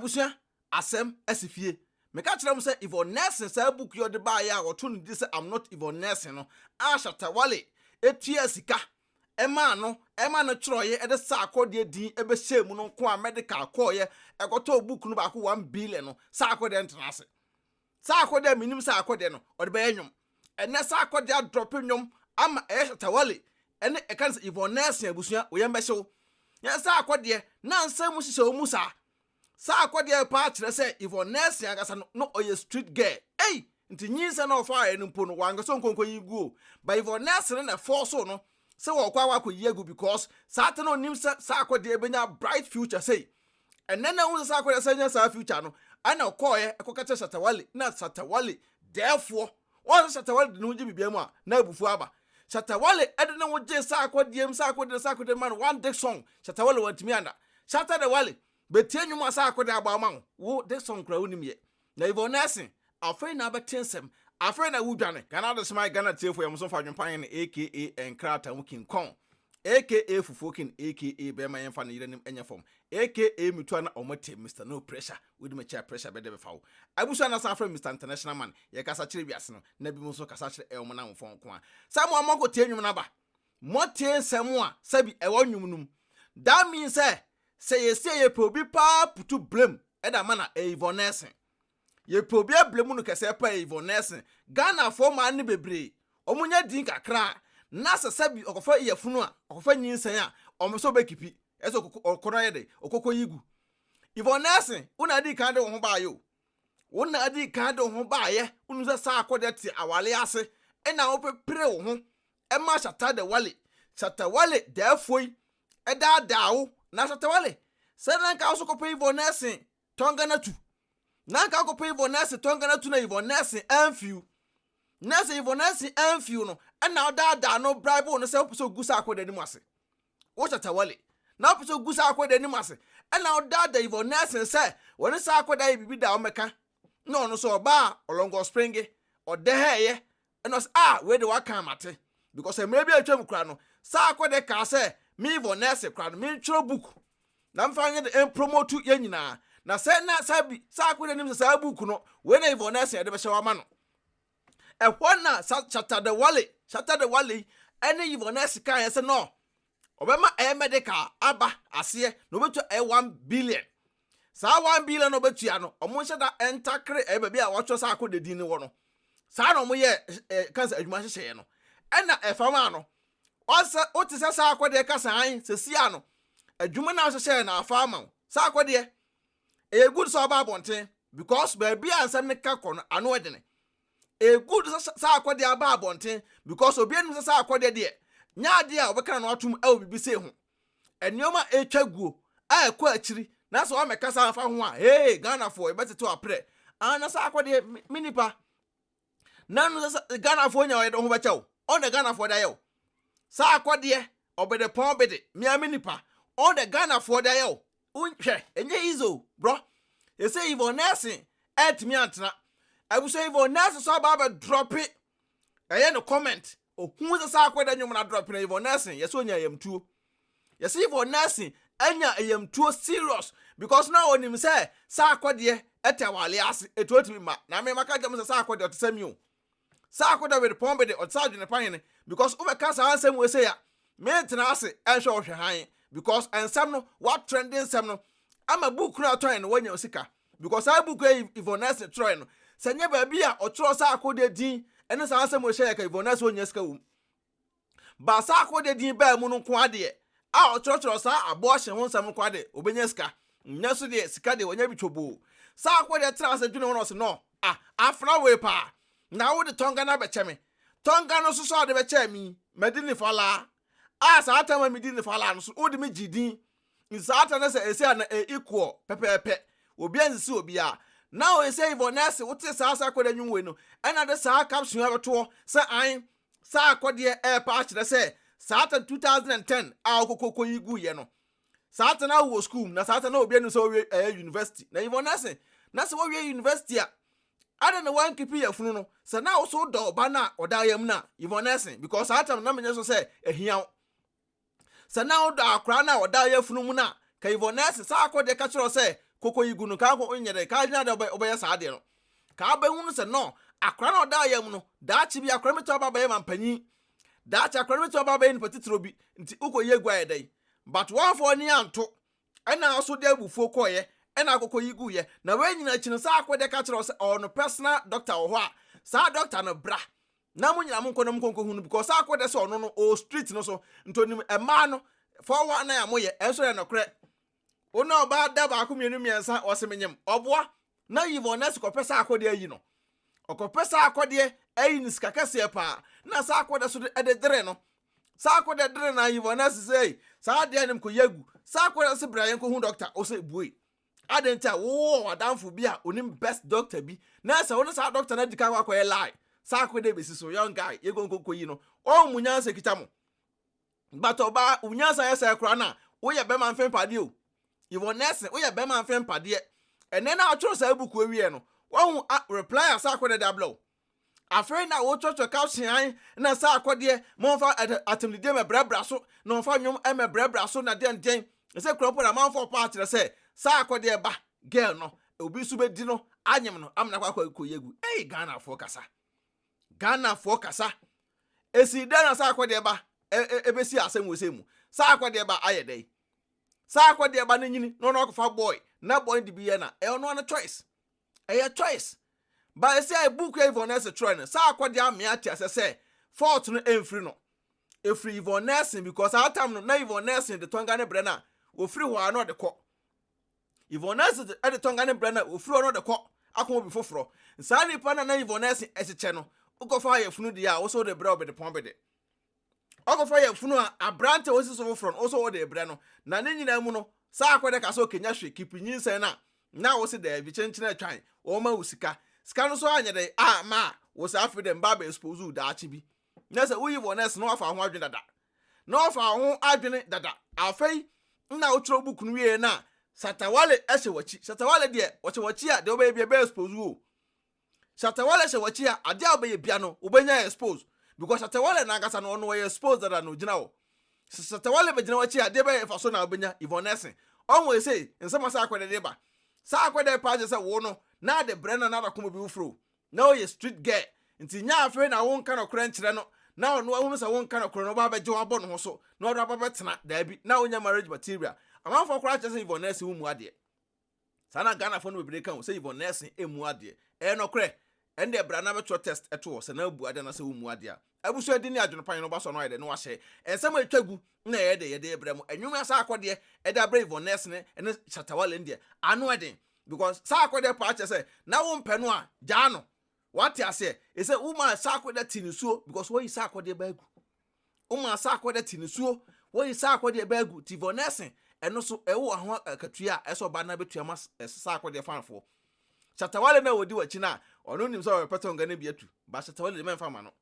Abusua, asɛm asi fie. Meka kyerɛ mo sɛ Yvonne Nelson saa book yi a ɔde baeɛ a wɔto no din sɛ I'm Not Yvonne Nelson no a Shatta Wale tuaa sika maa no ma no twerɛeɛ de saa akɔdeɛ din bɛhyɛɛ mu no nko a Medikal kɔeɛ kɔtɔɔ book no baako 1 billion no, saa akɔdeɛ ntena ase. Saa akɔdeɛ a menim saa akɔdeɛ no ɔde bɛyɛ nnwom. Ɛnɛ saa akɔdeɛ adrop nnwom ama ɛyɛ Shatta Wale ɛne ɛka no sɛ Yvonne Nelson. Abusua, oyɛn bɛhyew yɛn saa akɔdeɛ na nsɛm mu hyehyɛ wɔn mu saa. Saa akɔdeɛ paa kyerɛ sɛ Yvonne Nelson ankasa no no ɔyɛ street girl ei, nti nyinsɛn na ɔfa ayɛ no mpo no wankasa nkonko yi gu o, but Yvonne Nelson na ɛfɔ so no sɛ wɔkɔ akɔ akɔyi agu because saa te no onim sɛ saa akɔdeɛ bɛnya bright future sei. Ɛnɛ na ohun sɛ saa akɔdeɛ sɛ nya saa future no, ɛna ɔkɔɔyɛ ɛkɔka kyerɛ Shatta Wale na Shatta Wale dɛɛfoɔ wɔn sɛ Shatta Wale de ne ho gye biribiara mu a na abufuo aba. Shatta Wale ɛde ne ho gye saa akɔdeɛ mu, saa akɔdeɛ, saa akɔdeɛ ma no one dick song. Shatta Wale wɔntumi anda. Shatta de Wale betie nnwom a saa akɔdeɛ abɔ ama wo wo dick song kora wonim yɛ na Yvonne Nelson afei na abɛte nsɛm, afei na wodwane Ghana de soma Ghana tiefo yɛ mo so fa adwempan ne aka nkrataa mu King Kong, aka Fufuo King, aka bɛrima yɛmfa ne yere nim ɛnyɛ fam, aka mitua na ɔmo te Mr No Pressure. Wodi me kyɛ pressure bɛde bɛfa wo. Abusua na san frɛ Mr International Man. Yɛkasa kyerɛ wiase no na bi mu nso kasa kyerɛ ɛwɔ mo na mfɔn nko a sɛ mo amɔkɔ tie nnwom no aba, mɔtie nsɛm a sɛbi ɛwɔ nnwom no mu. That means sɛ yɛsie yɛpɛ obi paa put blame ɛda ma na ɛyɛ Yvonne Nelson. Yɛpɛ obi ablame no kɛsɛ pa ɛyɛ Yvonne Nelson. Ghanafoɔ maa ne bebree ɔmo nya din kakra na sɛ sɛbi ɔkɔfa yɛfunu a ɔkɔfa nyinsɛn a ɔmo sɛ ɔbɛkeep ɛsɛ ɔkɔ no yɛ de ɔkɔkɔ yi gu. Yvonne Nelson, wo adi kan de wo ho baayɛ o, wo na adi kan de wo ho baayɛ. Wonu sɛ saa akɔdeɛ te awale ase ɛna wopepere wo ho ɛma Shatta de Wale, Shatta Wale dɛɛfoɔ yi ɛdaadaa wo. Na Shatta Wale sɛ na nka wo so kɔpɛ Yvonne Nelson tɔnga na tu na nka kɔpɛ Yvonne Nelson tɔnga na tu na Yvonne Nelson amfiw na sɛ Yvonne Nelson amfiw no ɛna ɔdaadaa no, bribe no sɛ wopɛ sɛ ogu saa akɔdeɛ anim ase. Wo Shatta Wale na wopɛ sɛ ogu saa akɔdeɛ anim ase ɛna ɔdaadaa Yvonne Nelson sɛ wɔne saa akɔdeɛ ayɛ biribi da ɔmɛka na ɔno nso ɔbaa ɔlɔngɔ springe ɔdɛ hɛɛyɛ ɛna ɔsɛ a wei de waka amate because mmerɛ bi a atwam kora no saa akɔdeɛ kaa sɛ me Yvonne Nelson kora no mentwerɛ book na mfa nyɛ de mpromote yɛn nyinaa na sɛ na saa bi saa akɔdeɛ nim sɛ saa book no wei na Yvonne Nelson yɛde bɛhyɛ wama no. Ɛhɔ na Shatta de Wale, Shatta de Wale ɛne Yvonne Nelson kaa yɛ sɛ no ɔbɛma ɛyɛ Medikal aba aseɛ na ɔbɛtua ɛyɛ 1 billion. Saa 1 billion na ɔbɛtua no, ɔmo nhyɛ da ɛntakere ɛyɛ baabi a wɔatwerɛ saa akɔdeɛ din no wɔ no. Saa na ɔmo yɛ kansa adwuma hyehyɛeɛ no ɛna ɛfam ano ɔsɛ wote sɛ saa akɔdeɛ kasa an sɛsi ano adwuma no a hyehyɛeɛ na afa ama wo. Saa akɔdeɛ ɛyɛ good sɛ ɔba abɔnten because baabi a nsɛm no ka kɔ no ano ɛdene. Ɛyɛ good sɛ saa akɔdeɛ aba abɔnten because obi anim sɛ saa akɔdeɛ deɛ nyɛ adeɛ a ɔbɛka no atom ɛwɔ biribi sei ho. Nneɛma ɛtwa guo a ɛkɔ akyiri na sɛ wɔamɛka saa afa ho a, hey, Ghanafoɔ yɛbɛtete aprɛ ana saa akɔdeɛ me nipa na no sɛ Ghanafoɔ nya ɔyɛ de ho bɛkyɛ wo ɔn Ghanafoɔ de ayɛ wo. Saa akɔdeɛ ɔbɛde pɔn bɛde mmea me nipa ɔn de Ghanafoɔ de ayɛ wo. Hwɛ, ɛnyɛ easy o, bro. Yɛsɛ Yvonne Nelson ɛtumi antena. Abusua, Yvonne Nelson so aba abɛdrop ɛyɛ no comment. Ohun sɛ saa akɔdeɛ nnwom na drop na Yvonne Nelson yɛsɛ onya ayamtuo. Yɛsɛ Yvonne Nelson anya ayamtuo serious because na onim sɛ saa akɔdeɛ ɛte awale ase etu otumi ma na mɛ maka gyam sɛ saa akɔdeɛ ɔte sɛ mi o. Saa akɔdeɛ wɛde pɔn bɛde ɔte sɛ adwene pa hene because wobɛka saa nsɛm wɔ ese ya mentena ase ɛnhwɛ ɔhwɛ han because nsɛm no watrend nsɛm no ama book no atɔn no wanya sika because saa book yi Yvonne Nelson twerɛ no sɛ nyɛ baabi a ɔtwerɛ saa akɔdeɛ din ɛne saa nsɛm wɔ hyɛ yɛ ka Yvonne Nelson onya sika wɔ mu ba. Saa akɔdeɛ din baa mu no nko adeɛ a ɔtwerɛtwerɛ saa abortion ho nsɛm nko adeɛ obɛnya sika nyɛ so deɛ sika deɛ wɔnya bi twoboo. Saa akɔdeɛ tena ase dwene ho no ɔsɛ no ah, afena wei paa na wode tɔnga no abɛkyɛ me. Tɔnga no nso so a wode bɛkyɛ mi madi ne falaa a saa tam a medi ne falaa no so wode me gye din saa ta no sɛ ɛsɛ a na ɛ equal pɛpɛɛpɛ obi ansisi obiara na ɔyɛ sɛ Yvonne Nelson wote saa akɔdeɛ nwom wei no ɛna de saa caption abɛtoɔ sɛ an saa akɔdeɛ ɛɛpa akyerɛ sɛ saa ta 2010 a ɔkɔkɔkɔ yi gu yɛ no saa ta na wɔ school na saa ta na obi anim sɛ wɔwie ɛyɛ university. Na Yvonne Nelson na sɛ wɔwie university a ada na wankeep yɛfunu no sɛ na wo dɔ ɔba no a ɔda yam no a Yvonne Nelson because saa tam na menyɛ so sɛ ahia wo sɛ na wodɔ akora no a ɔda yɛfunu mu no a ka Yvonne Nelson saa akɔdeɛ ka kyerɛ sɛ Koko yi gu no kaa ko nyɛ dɛ kaa gyina dɛ wobɛyɛ saa adeɛ no. Kaa bɛhunu sɛ no akora na ɔda yam no, daakye bi akora no bɛtumi aba abɛyɛ mampanyin. Daakye akora no bɛtumi aba abɛyɛ nipa titiriw bi, nti wokɔyi agu ayɛ dɛn? But woamfa w'ani anto, ɛna aso de abufuo kɔeɛ, ɛna akokɔ yi guiɛ. Na wei nyina akyi no, saa akɔdeɛ ka kyerɛ wo sɛ ɔwɔ no personal doctor wɔ hɔ a, saa doctor no bra na mo nyina monkɔ na monkɔ nkɔhu no, because saa akɔdeɛ sɛ ɔno no ɔwɔ street no so, nti onim mmaa no 419 a moyɛ. Ɛnso yɛ nokorɛ, wo na ɔbaa da baako, mmienu, mmiɛnsa, ɔse menyem, ɔboa na Yvonne Nurse kɔpɛ saa akɔdeɛ ayi no, ɔkɔpɛ saa akɔdeɛ ayi no sika kɛseɛ paa, na saa akɔdeɛ so de ɛde dere no, saa akɔdeɛ dere na Yvonne Nurse sɛ saa adeɛ no kɔ yɛ agu. Saa akɔdeɛ sɛ bra yɛnkɔhu doctor, ɔsɛ bue adɛn nti a wowɔ w'adamfo bi a onim best doctor bi na sɛ wo ne saa doctor no adi ka kɔ akɔyɛ lie. Saa akɔdeɛ bɛsi so, young guy, yɛnkɔ nkɔnkɔ yi no, ɔn mu nyansa kita mo, but ɔbaa wo nyansa yɛ sɛ koraa na woyɛ bɛrima mfe mpadeɛ o. Yvonne Nelson, woyɛ bɛrima mfe mpadeɛ. Ɛnɛ na atwerɛ saa book awie no, wahu a reply a saa akɔdeɛ de abrɛ wo. Afei na wotwerɛtwerɛ caption na saa akɔdeɛ momfa atemdidie mɛbrɛbrɛ so na ɔmfa nnwom mɛbrɛbrɛ so na deɛndeɛn sɛ kura mpo na amanfoɔ pa akyerɛ sɛ saa akɔdeɛ ba girl no, obi nso bɛdi no anyem no amena kɔ akɔ akɔ yɛgu. Ei, Ghanafoɔ kasa, Ghanafoɔ kasa. Esi dɛn na saa akɔdeɛ ba ɛbɛsi asɛm wɔ sɛ mu? Saa akɔdeɛ ba ayɛ dɛn? Saa akɔdeɛ ba no nyini na ɔno akɔfa boy na boy de bi yɛ na ɛyɛ ɔno ano choice, ɛyɛ choice ba. Esi a book yɛ Yvonne Nelson twerɛ no, saa akɔdeɛ amea te asɛ sɛ fault no ɛmfiri no, ɛfiri Yvonne Nelson, because saa time no na Yvonne Nelson de tɔnga ne brɛ no a ofiri hɔ a na ɔde kɔ. Yvonne Nelson de tɔnga ne brɛ no a ofiri hɔ na ɔde kɔ akɔn obi foforɔ. Saa nipa na Yvonne Nelson ɛkyekyɛ no, wokɔfa ayɛ funu deɛ a wosɛ wode brɛ ɔbɛde pɔn bɛde ɔkɔfa yɛ funu a aberante a osi so foforɔ no, wosɛ wode brɛ no. Na ne nyinaa mu no, saa akɔde ka sɛ okenya hwɛ kipi nyinsɛn na wose daabi, kyenkyen atwan wɔma wo sika, sika no so anyɛ dɛ a ma wo sɛ afei dɛ mba bɛ expose wo daakye bi na sɛ woyi Yvonne Nelson na wafa ho adwene dada, na wafa ho adwene dada. Afei na wotwerɛ book no wie na Shatta Wale ɛhyɛ w'akyi. Shatta Wale deɛ, wɔhyɛ w'akyi a, deɛ wobɛyɛ bia bɛyɛ expose wo. Shatta Wale hyɛ w'akyi a, adeɛ a wobɛyɛ bia no wobɛnya expose, because Shatta Wale nankasa no, ɔno wɔyɛ expose dada na ogyina hɔ. Shatta Wale bɛgyina w'akyi a, adeɛ bɛyɛ fa so na wobɛnya Yvonne Nelson. Ɔho ɛsɛ nsɛm a saa akɔde de ba, saa akɔde pa agye sɛ wo no na ade brɛ no na ada kɔma bi woforo na ɔyɛ street girl, nti nya afei na wonka nɔkorɛ nkyerɛ no na ɔno ahunu sɛ wonka nɔkorɛ no, ɔba abɛgye wabɔ ne ho so na ɔde aba bɛtena. Daabi, na wonya marriage material. Amanfoɔ koraa kyerɛ sɛ Yvonne Nelson wo mu adeɛ saa na Ghanafoɔ no bebree ka ho sɛ Yvonne Nelson emu adeɛ. Ɛyɛ nɔkorɛ? Ɛnde bra na bɛtwerɛ test ɛto hɔ sɛ na abu adeɛ anaasɛ wo mu adeɛ a. Abusua di ne adwene pan no ba so no ayɛ dɛ na wahyɛ nsɛm a ɛtwa gu na ɛyɛ dɛ yɛde brɛ mo. Ɛnwom asa akɔdeɛ ɛde abrɛ Yvonne Nelson ne Shatta Wale deɛ ano ɛden, because saa akɔdeɛ paa kyerɛ sɛ na wo mpɛ no a gyaa no. Wate aseɛ? Ɛsɛ woma saa akɔdeɛ te nsuo, because wɔyi saa akɔdeɛ baagu, woma saa akɔdeɛ te nsuo, wɔyi saa akɔdeɛ baagu ti Yvonne Nelson. Ɛno so ɛwɔ ho akatua a ɛsɛ ɔba na bɛtua ma saa akɔdeɛ fanfoɔ. Shatta Wale na wɔdi w'akyi no a, ɔno nim sɛ ɔbɛpɛ tɔnga no bi atu ba. Shatta Wale de mɛmfa ma no.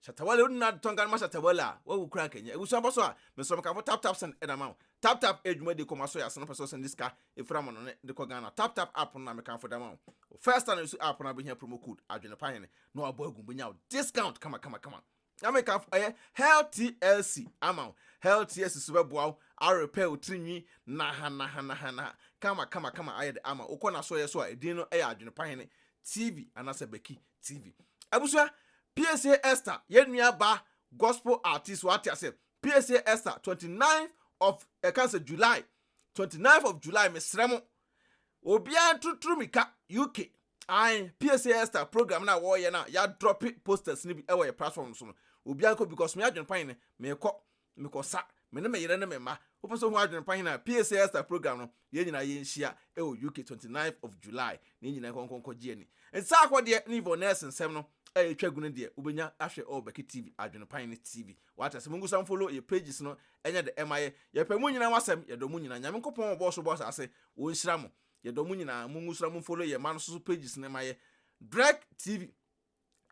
Shatta Wale wode na tɔnga no ma Shatta Wale a, wawu kura nkɛnyɛ. Abusua bɔ so a, mesrɛ mekafo Tap Tap Send ɛda ma wo. Tap Tap adwuma di kɔma so yɛ aseno pɛ sɛ ɔsend sika ɛfiri ama no ne de kɔ Ghana. Tap Tap app no na mekamfo da ma wo. First time nso app no abɛhia promo code Adwene Pa Hene na wabɔ agu, bɛnya wo discount kama kama kama. Na mekamfo ɛyɛ Health TLC ama wo. Health TLC so bɛboa wo arepɛ wo tirinwi naha naha naha naha kama kama kama ayɛ de ama wokɔ n'asɔyɛ so a, ɛdin no ɛyɛ Adwene Pa Hene TV anaasɛ Bɛki TV. Abusua, PSA Esther, yɛn nua ba gospel artist, wate ase? PSA Esther, 29 of ɛka sɛ July, 29th of July, mesrɛ mo obiara ntuturu mika UK. Ae, PSA Esther program na wɔreyɛ no a, yɛadrop posters no bi ɛwɔ yɛ platform so no, obiara nkɔ, because me Adwene Pan ne mekɔ, mekɔ me ne me yere ne me mma. Wopɛ sɛ ohu Adwene Pan a, PSA Esther program no, yɛn nyinaa yɛnhyia ɛwɔ UK 29th of July na yɛn nyinaa nkɔnkɔnkɔ gye ani. Nsa akɔdeɛ ne Yvonne Nelson nsɛm no ɛyɛ twa gu no deɛ, wobɛnya ahwɛ ɛwɔ Bɛki TV, Adwene Pan ne TV. Wate ase? Mungu san follow yɛ pages no, ɛnyɛ de ɛma yɛ yɛpɛ mu nyinaa wasɛm. Yɛdɔ mu nyinaa. Nyame Nkɔpɔn ɔbɔ so bɔ asase wɔnhyira mo. Yɛdɔ mu nyinaa. Mungu sra mo follow yɛ ma no so pages no ma yɛ Drek TV,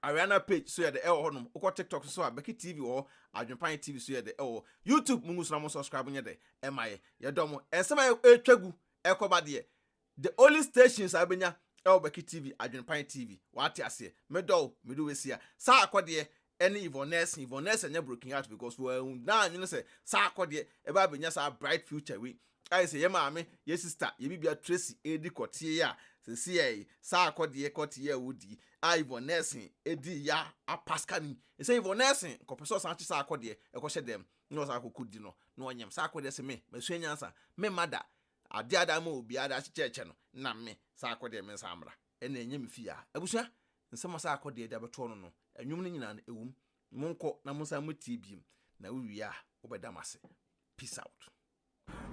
Ariana page so yɛde ɛwɔ hɔnom. Wokɔ TikTok so a, Bɛki TV wɔ hɔ, Adwempan TV so yɛde ɛwɔ hɔ. YouTube, mungu sra mo subscribe nyɛ de ɛma yɛ. Yɛdɔ mo. Ɛnsɛm a ɛtwa gu ɛkɔba deɛ, the only stations a wobɛnya ɛwɔ Bɛki TV, Adwempan TV. Wate aseɛ? Medɔ wo, mede wo asia. Saa akɔdeɛ ɛne Yvonne Nelson. Yvonne Nelson nyɛ broken heart because wɔn na anwene sɛ saa akɔdeɛ ɛbɛ abɛnya saa bright future wei. Ayɛ sɛ yɛ maame, yɛ sister, yɛ bibia Tracy redi kɔteɛ a sesei saa akɔdeɛ kɔteɛ a wodi a Yvonne Nelson di ya apaska ni. Sɛ Yvonne Nelson kɔpɛ sɛ ɔsan kye saa akɔdeɛ ɛkɔhyɛ dɛm na ɔsan akɔkɔ di no na ɔnyem saa akɔdeɛ se me masua nyansa me mma da adeɛ ada ama obiara de akyekyɛkyɛ no na me saa akɔdeɛ me nsan mmra ɛna ɛnyɛ me fie a. Abusua, nsɛm a saa akɔdeɛ de abɛtoɔ no no ɛnwom no nyinaa no ɛwom. Monkɔ na monsan mmɛtie biem na wowie a wobɛda m'ase. Peace out.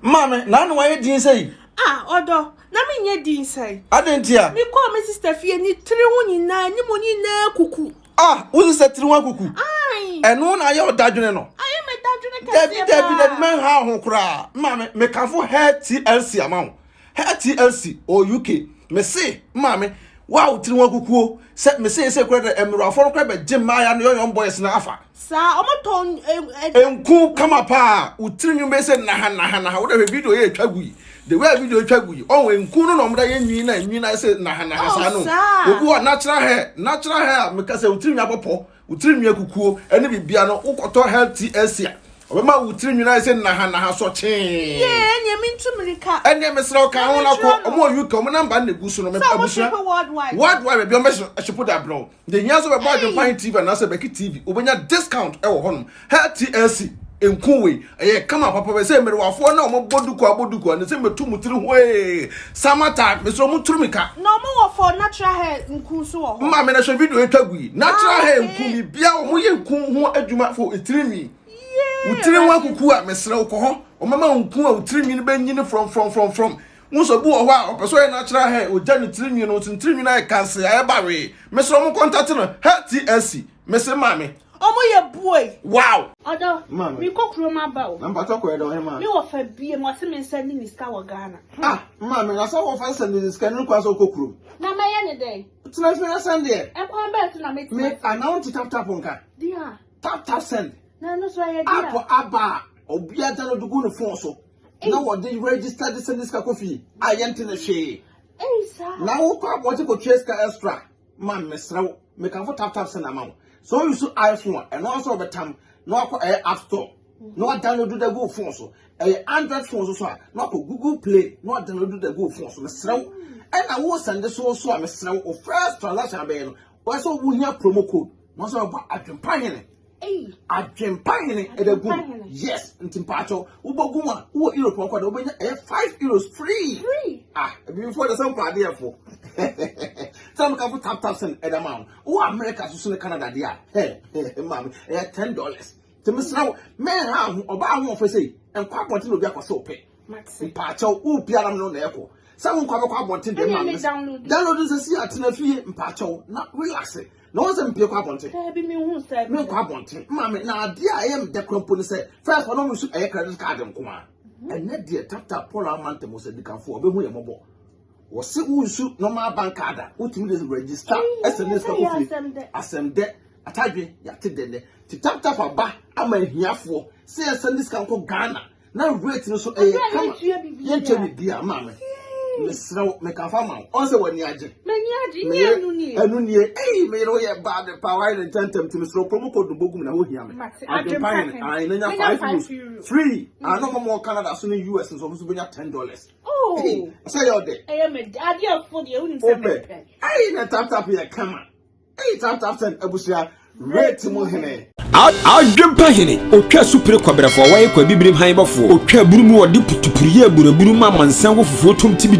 Maame, na ano ayɛ din sɛi? Ah, ɔdɔ, na menyɛ din sɛi. Adɛn ntia? Mekɔɔ me sista fie, ne tiri ho nyinaa, ne mu nyinaa kuku. Ah, wo sista tiri ho akuku? Ae. Ɛno na ayɛ ɔdadwene no? Ayɛ me dadwene kɛseɛ Dabi, dabi, dabi, paa. mɛnha ho koraa. Maame, mekamfo Hair TLC ama wo. Hair TLC, ɔwɔ UK. Mese, maame, wo a wo tiri ho akukuo, sɛ mese sɛ kura dɛ, mmerewafoɔ no kora bɛgye mmaaya no young boys no afa. Saa, ɔmo tɔn ɛ ɛ. Nku kama paa, wo tiri nwi bɛyɛ sɛ naha naha naha, wo dɛ hwɛ video yɛ etwa gu yi, the way a video etwa gu yi, ɔho nku no na ɔmo da yɛ nwi na nwi na ayɛ sɛ naha naha Oh saa no. saa. Obi wɔ natural hair, natural hair a meka sɛ wo tiri nwi abɔpɔ, wo tiri nwi akukuo ɛne bibia no, wo kɔtɔ healthy asia, ɔbɛma wo tiri nwi no ayɛ sɛ naha naha sɔkyee. Yee, ɛneɛ mentu mirika. Ɛneɛ mesrɛ wo ka Na ho na kɔ, menkyerɛ no. ɔmo wɔ UK, ɔmo number no na egu so no, Sɛ ɔmo abusua. ship worldwide. Worldwide baabi ɔmo bɛ ship de abrɛ wo. Deɛ hia nso bɛbɔ Adwempa TV anaasɛ Becky TV, wobɛnya discount wɔ hɔnom. Hair TLC nku wei, ɛyɛ kama papa bɛ sɛ mmerewafoɔ na wɔn bɔ duku abɔ duku a, ne sɛ mɛtu mo tiri ho ee. Summer time, mesrɛ mo turu mi ka. Na wɔn wɔ for natural hair nku nso wɔ hɔ. Maame na hwɛ video etwa gu yi. Natural Ah, hair okay. nku bibia wɔn yɛ nku ho adwuma for etiri nwi. Yee, Wo tiri ho Awurade. akuku a mesrɛ wo kɔ hɔ. Wɔn mama nku a wo tiri nwi no bɛnyini from from from from. Wohu sɛ obi wɔ hɔ a ɔpɛ sɛ ɔyɛ natural hair, ogya ne tiri nwi no, nso ne tiri nwi no ayɛ kanse, ayɛ bawee. Mesrɛ mo kɔntate no, Hair TLC. Mese maame. Ɔmo yɛ buoy. Wow! Ɔdɔ, Maame. me kɔ kurom aba o. Na mpakyɛ kɔ yɛ dɛ ɔhemaa. Me wɔfa biem, ɔse me nsa ni ne sika wɔ Ghana. Ah, maame, na sɛ wɔfa nsɛm de sika no kwan sɛ wokɔ kurom. Na mɛyɛ ne dɛn? Tena fie na sɛn deɛ. Ɛkwan bɛn so na mɛtumi Me, asɛn? anaa wonte tap tap nka? Deɛ. Tap tap send. Na ɛno nso ɛyɛ deɛ. App aba a, obiara download gu ne phone so. Na wɔde register de send sika kɔ fie a yɛnte ne hwee. Na wokɔ abɔnten kɔtua sika extra ma mesrɛ wo mekamfo tap tap send ama wo. Sɛ woyi so iPhone a ɛno ara sɛ wɔbɛtam na wakɔ ɛyɛ app store na wadownload da gu phone so. Ɛyɛ Android phone so so a na wakɔ Google Play na wadownload da gu phone so. Mesrɛ wo ɛna wo send so so a mesrɛ wo wo first transaction abɛyɛ no wɔyɛ sɛ wohia promo code na wɔsɛ wɔbɔ adwempa hene. Adwempa hene ɛda gum. Yes, nti mpakyɛw wobɔ gum a wowɔ Europe ɔkɔ de wobɛnya ɛyɛ €5 free. Free. Ah, ebibifoɔ de sɛ mpɔ adeɛ fo. Sɛ mo ka fo tap tap send ɛda ma wo. Wowɔ America so so ne Canada deɛ a, hɛ, maame, ɛyɛ $10. Nti mesrɛ wo, mɛnha ho, ɔbaa ho ɔfɛ sei, nkɔ abɔnten na obi akɔ sɛ wopɛ. Mpakyɛw, wo biara no na ɛkɔ. Sɛ wo nkɔ abɛkɔ abɔnten deɛ maame. Download nsɛ si atena fie mpakyɛw na relax. Na wɔn sɛ mpie kɔ abɔnten. Daabi mi hu sɛ. Mi nkɔ abɔnten. Maame na adeɛ a ɛyɛ mi dɛ kura mpo ne sɛ first ɔno nso ɛyɛ credit card nko a. Ɛnɛ deɛ tap tap Paul ama ntɛm sɛ dikanfo ɔbɛhu yɛ mɔbɔ. Wɔsi wo nsu normal bank card a wotumi de register ɛsɛ ne sika kɔ fie. Asɛm dɛ atadwe yate dɛ nɛ. Ti tap tap aba ama ahiafoɔ sɛ yɛsɛ ne sika nkɔ Ghana. Na rate no so ɛyɛ kama. Yɛntua biribiara maame. Mesrɛ wo mekafa ma wo. Ɔn sɛ w'ani agye. M'ani agye nyɛ ɛnu nie. Ɛnu nie. Ei me yere woyɛ bad paa wayɛ ne ntɛntɛm nti mesrɛ wo promo code no bɔ gu mu na ho hia me. Adwempa hene. Ae na nya €5 free. Ano ɔmo wɔ Canada so ne US nso ɔmo nso bɛnya $10. Oh. Sɛ yɛ ɔdɛ. Ɛyɛ me adeɛ fo deɛ wonim sɛ mepɛ. Ei na tap tap yɛ kama. Ei tap tap send abusua rate mu hene. Adwempa hene, otwa supire kwabrɛfoɔ a wɔayɛ kwabibirim han bɔfoɔ, otwa abunu mu ɔde putupuruyɛ aburabunu ma amansan wɔ fufuo tom tibi.